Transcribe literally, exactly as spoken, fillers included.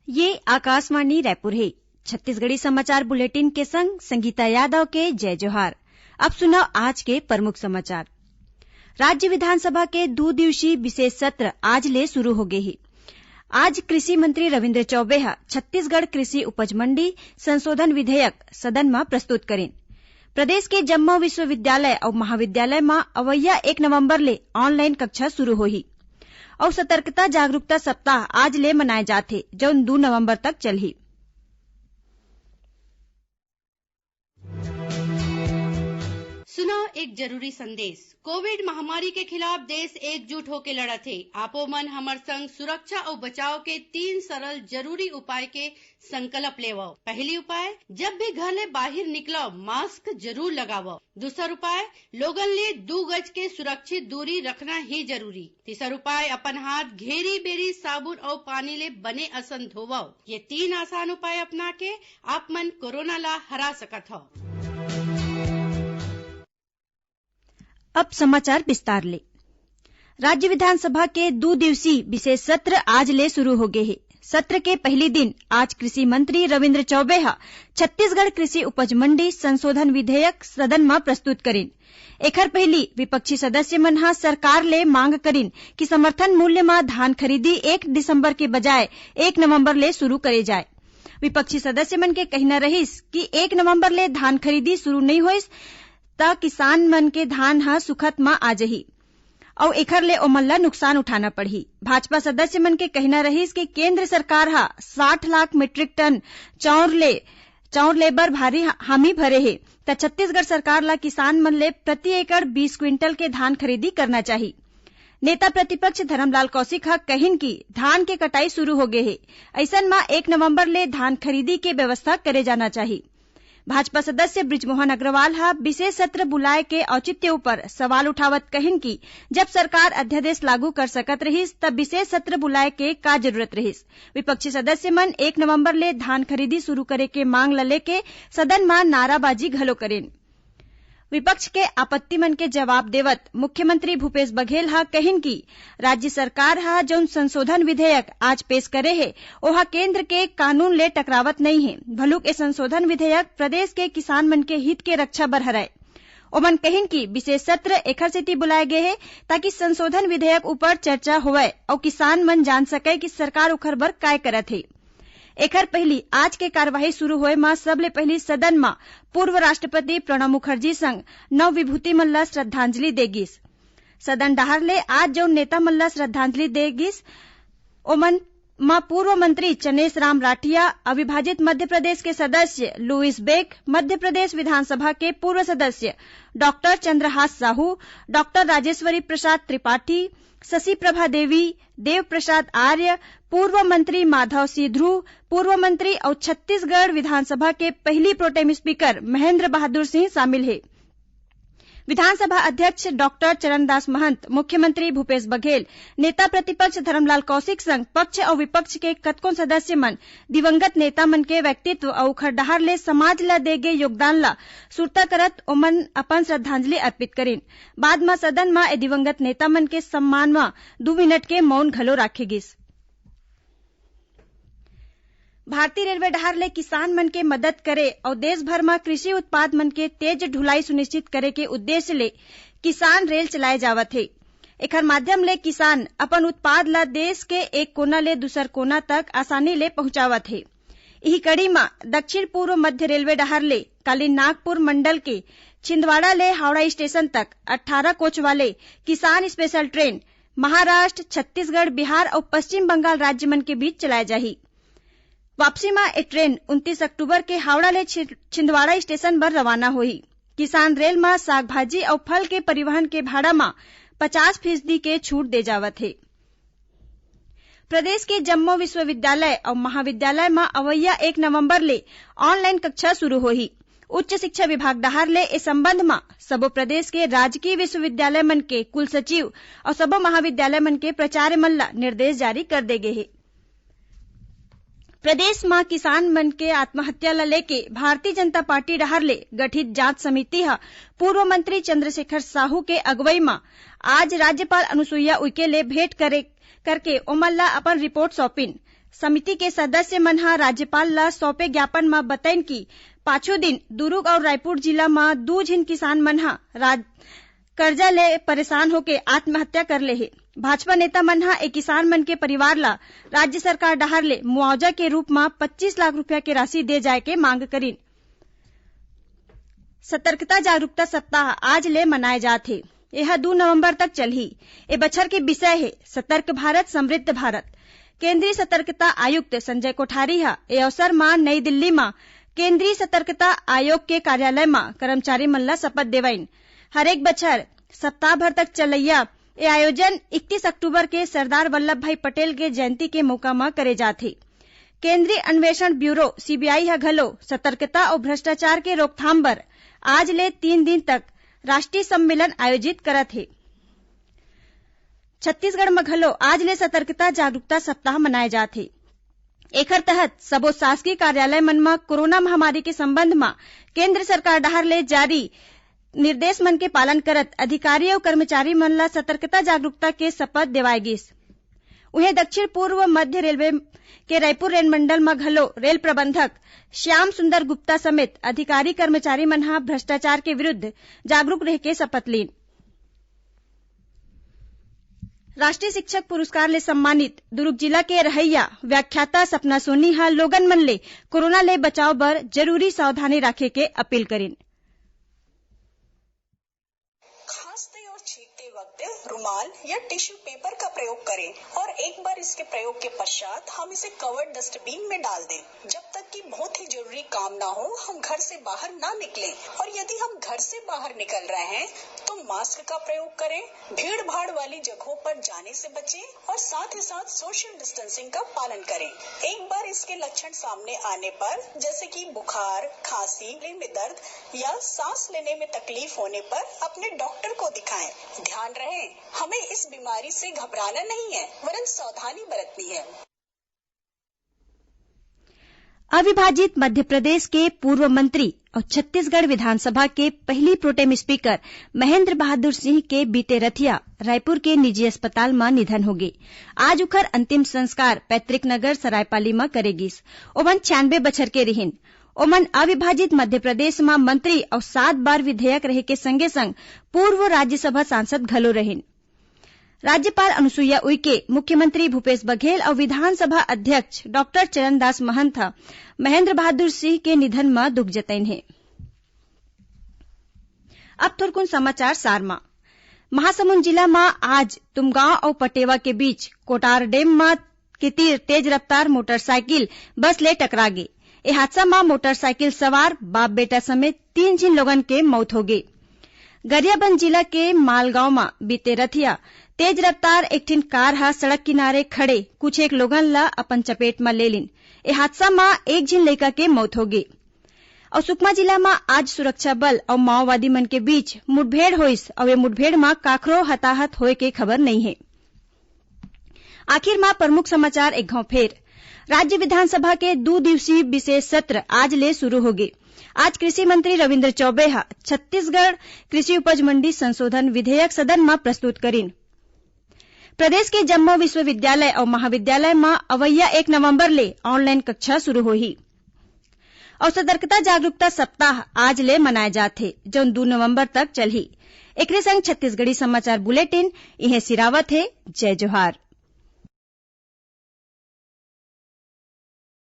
ये आकाशवाणी रायपुर हे। छत्तीसगढ़ी समाचार बुलेटिन के संग संगीता यादव के जय जोहार। अब सुनव आज के प्रमुख समाचार। राज्य विधानसभा के दू दिवसीय विशेष सत्र आज ले शुरू होगे हे। आज कृषि मंत्री रविंद्र चौबे ह छत्तीसगढ़ कृषि उपज मंडी संशोधन विधेयक सदन म प्रस्तुत करिन। प्रदेश के जम्मो विश्वविद्यालय अउ महाविद्यालय म अवइया एक नवंबर ले online कक्षा शुरू होही। अउ सतर्कता जागरूकता सप्ताह आज ले मनाए जात हे, जउन दू नवंबर तक चलही। सुनव एक जरूरी संदेश। कोविड महामारी के खिलाफ देश एकजुट होके लड़त हे। आपो मन हमर संग सुरक्षा अउ बचाव के तीन सरल जरूरी उपाय के संकल्प लेवव। पहली उपाय, जब भी घर ले बाहिर निकलव, मास्क जरूर लगावव। दूसर उपाय, लोगन ले दू गज के सुरक्षित दूरी रखना ही जरूरी। तीसर उपाय, अपन हाथ घेरी बेरी साबुन अउ पानी ले बने असन धोवव। ये तीन आसान उपाय अपना के आप मन कोरोना ला हरा सकत हव। अब समाचार विस्तार ले। राज्य विधानसभा के दू दिवसीय विशेष सत्र आज ले शुरू होगे हे। सत्र के पहली दिन आज कृषि मंत्री रविंद्र चौबे ह छत्तीसगढ़ कृषि उपज मंडी संशोधन विधेयक सदन म प्रस्तुत करिन। एखर पहिली विपक्षी सदस्य मन ह सरकार ले मांग करिन कि समर्थन मूल्य म धान खरीदी एक दिसंबर के बजाय एक नवंबर ले शुरू करे जाय। विपक्षी सदस्य मन के कहिना रहिस कि एक नवंबर ले धान खरीदी शुरू नइ होइस, त किसान मन के धान ह सुखत म आ जही अउ एखर ले ओमन ल नुकसान उठाना पड़ही। भाजपा सदस्य मन के कहिना रहिस कि केंद्र सरकार ह साठ लाख मीट्रिक टन चाउर ले, चाउर ले बर भारी हा-, हामी भरे हे, त छत्तीसगढ़ सरकार ल किसान मन ले प्रति एकड़ बीस क्विंटल के धान खरीदी करना चाही। नेता प्रतिपक्ष धरमलाल कौशिक ह कहिन कि धान के कटाई शुरू होगे हे, अइसन म एक नवंबर ले धान खरीदी के व्यवस्था करे जाना चाही। भाजपा सदस्य बृजमोहन अग्रवाल ह विशेष सत्र बुलाए के औचित्य ऊपर सवाल उठावत कहिन कि जब सरकार अध्यादेश लागू कर सकत रहिस, त विशेष सत्र बुलाए के का जरूरत रहिस? विपक्षी सदस्य मन एक नवंबर ले धान खरीदी शुरू करे के मांग ल लेके सदन म नाराबाजी घलो करेन। विपक्ष के आपत्ति मन के जवाब देवत मुख्यमंत्री भूपेश बघेल ह कहिन कि राज्य सरकार ह जउन संशोधन विधेयक आज पेश करे हे, ओहा केंद्र के कानून ले टकरावत नइ हे, भलुक ए संशोधन विधेयक प्रदेश के किसान मन के हित के रक्षा बर हरय। ओमन कहिन कि विशेष सत्र एखर सेती बुलाए गे हे, ताकि संशोधन विधेयक ऊपर चर्चा होवय अउ किसान मन जान सकय कि सरकार ओखर बर काय करत हे। एखर पहिली आज के कार्यवाही शुरू होए म सबले पहिली सदन म पूर्व राष्ट्रपति प्रणब मुखर्जी संग नव विभूति मन ल श्रद्धांजलि दे गिस। सदन डहार ले आज जउन नेता मन ल श्रद्धांजलि दे गिस, ओमन म पूर्व मंत्री चनेस राम राठिया, अविभाजित मध्य प्रदेश के सदस्य लुइस बेक, मध्य प्रदेश विधानसभा के पूर्व सदस्य डॉक्टर चंद्रहास साहू, डॉक्टर राजेश्वरी प्रसाद त्रिपाठी, शशि प्रभा देवी, देव प्रसाद आर्य, पूर्व मंत्री माधव सिंह ध्रुव, पूर्व मंत्री अउ छत्तीसगढ़ विधानसभा के पहिली प्रोटेम स्पीकर महेंद्र बहादुर सिंह शामिल हे। विधानसभा अध्यक्ष डॉक्टर चरणदास महंत, मुख्यमंत्री भूपेश बघेल, नेता प्रतिपक्ष धरमलाल कौशिक संग पक्ष अउ विपक्ष के कतकोन सदस्य मन दिवंगत नेता मन के व्यक्तित्व अउ ओखर डहार ले समाज ल दे गे योगदान ल सुरता करत ओमन अपन श्रद्धांजलि अर्पित करिन। बाद म सदन म ए दिवंगत नेता मन के सम्मान म दू मिनट के मौन घलो राखे गिस। भारतीय रेलवे डहार ले किसान मन के मदद करे अउ देश भर म कृषि उत्पाद मन के तेज ढुलाई सुनिश्चित करे के उद्देश्य ले किसान रेल चलाए जावत हे। एखर माध्यम ले किसान अपन उत्पाद ल देश के एक कोना ले दूसर कोना तक आसानी ले पहुंचावत हे। इही कड़ी म दक्षिण पूर्व मध्य रेलवे डहार ले काली नागपुर मंडल के छिंदवाड़ा ले हावड़ा स्टेशन तक अट्ठारह कोच वाले किसान स्पेशल ट्रेन महाराष्ट्र, छत्तीसगढ़, बिहार अउ पश्चिम बंगाल राज्य मन के बीच चलाए जाही। वापसी म ए ट्रेन उनतीस अक्टूबर के हावड़ा ले छि-, छिंदवाड़ा स्टेशन बर रवाना होही। किसान रेल म साग भाजी अउ फल के परिवहन के भाड़ा म पचास फीसदी के छूट दे जावत हे। प्रदेश के जम्मो विश्वविद्यालय अउ महाविद्यालय म अवइया एक नवंबर ले online कक्षा शुरू होही। उच्च शिक्षा विभाग डहार ले ए संबंध म सबो प्रदेश के राजकीय विश्वविद्यालय मन के कुलसचिव अउ सबो महाविद्यालय मन के प्राचार्य मन ल निर्देश जारी कर दे गे हे। प्रदेश म किसान मन के आत्महत्या ल लेके भारतीय जनता पार्टी डहार ले गठित जांच समिति ह पूर्व मंत्री चंद्रशेखर साहू के अगुवई म आज राज्यपाल अनुसुईया उइके ले भेंट करे, करके ओमन ल अपन रिपोर्ट सौंपिन। समिति के सदस्य मन ह राज्यपाल ल सौंपे ज्ञापन म बतइन कि पाछू दिन दुरूग अउ रायपुर जिला म दू झिन किसान मन ह राज-, कर्जा ले परेशान होके आत्महत्या कर ले हे। भाजपा नेता मन ह ए किसान मन के परिवार ल राज्य सरकार डहार ले मुआवजा के रूप म पच्चीस लाख रुपया के राशि दे जाय के मांग करिन। सतर्कता जागरूकता सप्ताह आज ले मनाए जात हे। एह दू नवंबर तक चलही। ए बछर के विषय हे सतर्क भारत, समृद्ध भारत। केंद्रीय सतर्कता आयुक्त संजय कोठारी ह ए अवसर म नई दिल्ली म केंद्रीय सतर्कता आयोग के कार्यालय म कर्मचारी मन ल शपथ देवाइन। हरेक बछर सप्ताह भर तक चलइया ए आयोजन इकतीस अक्टूबर के सरदार वल्लभ भाई पटेल के जयंती के मौका म करे जात हे। केंद्रीय अन्वेषण ब्यूरो, सीबीआई ह घलो सतर्कता अउ भ्रष्टाचार के रोकथाम बर आज ले तीन दिन तक राष्ट्रीय सम्मेलन आयोजित करत हे। छत्तीसगढ़ म घलो आज ले सतर्कता जागरूकता सप्ताह मनाए जात हे। एखर तहत सबो शासकीय कार्यालय मन म कोरोना महामारी के संबंध म केंद्र सरकार डहार ले जारी निर्देश मन के पालन करत अधिकारी अउ कर्मचारी मन ल सतर्कता जागरूकता के शपथ देवाय गिस। उहें, दक्षिण पूर्व मध्य रेलवे के रायपुर रेल मंडल म घलो रेल प्रबंधक श्याम सुंदर गुप्ता समेत अधिकारी कर्मचारी मन ह भ्रष्टाचार के विरुद्ध जागरूक रह के शपथ लीन। राष्ट्रीय शिक्षक पुरस्कार ले सम्मानित दुरूग जिला के रहइया व्याख्याता सपना सोनी ह लोगन मन ले कोरोना ले बचाव बर जरूरी सावधानी राखे के अपील करिन। खांसते और छींकते वक्त रुमाल या टिश्यू पेपर का प्रयोग करें और एक बार इसके प्रयोग के पश्चात हम इसे कवर्ड डस्टबिन में डाल दें। जब तक कि बहुत ही जरूरी काम ना हो, हम घर से बाहर ना निकलें और यदि हम घर से बाहर निकल रहे हैं तो मास्क का प्रयोग करें, भीड़ भाड़ वाली जगहों पर जाने से बचें और साथ ही साथ सोशल डिस्टेंसिंग का पालन करें। एक बार इसके लक्षण सामने आने पर, जैसे कि बुखार, खांसी, गले में दर्द या सांस लेने में तकलीफ होने पर अपने डॉक्टर को दिखाएं। ध्यान रहे, हमें इस बीमारी से घबराना नहीं है, वरन सावधानी बरतनी है। अविभाजित मध्य प्रदेश के पूर्व मंत्री अउ छत्तीसगढ़ विधानसभा के पहिली प्रोटेम स्पीकर महेंद्र बहादुर सिंह के बीते रथिया रायपुर के निजी अस्पताल म निधन होगे। आज उखर अंतिम संस्कार पैतृक नगर सरायपाली म करे गिस। ओमन छियानबे बछर के रिहिन। ओमन अविभाजित मध्य प्रदेश म मंत्री अउ सात बार विधायक रहे के संगे संग पूर्व राज्यसभा सांसद घलो रहिन। राज्यपाल अनुसुईया उइके, मुख्यमंत्री भूपेश बघेल अउ विधानसभा अध्यक्ष डॉक्टर चरणदास महंत ह महेंद्र बहादुर सिंह के निधन म दुख जतइन हे। अब थोरकुन समाचार सार म। महासमुंद जिला म आज तुमगांव अउ पटेवा के बीच कोटार डेम म के तीर तेज रफ्तार मोटरसाइकिल बस ले टकरा गे। ए हादसा म मोटरसाइकिल सवार बाप बेटा समेत तीन झिन लोगन के मौत होगे। गरियाबंद जिला के मालगांव म बीते रथिया तेज रफ्तार एक ठिन कार ह सड़क किनारे खड़े कुछ एक लोगन ल अपन चपेट म ले लिन। ए हादसा म एक झिन लइका के मौत होगे। अउ सुकमा जिला म आज सुरक्षा बल अउ माओवादी मन के बीच मुठभेड़ होइस अउ ए मुठभेड़ म काखरो हताहत होए के खबर नइ हे। आखिर म प्रमुख समाचार एक घांव फेर। राज्य विधानसभा के दू दिवसीय विशेष सत्र आज ले शुरू होगे। आज कृषि मंत्री रविंद्र चौबे ह छत्तीसगढ़ कृषि उपज मंडी संशोधन विधेयक सदन म प्रस्तुत करिन। प्रदेश के जम्मो विश्वविद्यालय अउ महाविद्यालय म अवइया एक नवंबर ले ऑनलाइन कक्षा शुरू होही। अउ सतर्कता जागरूकता सप्ताह आज ले मनाए जात हे, जउन दू नवंबर तक चलही। एकरे संग छत्तीसगढ़ी समाचार बुलेटिन इहें सिरावत हे। जय जोहार।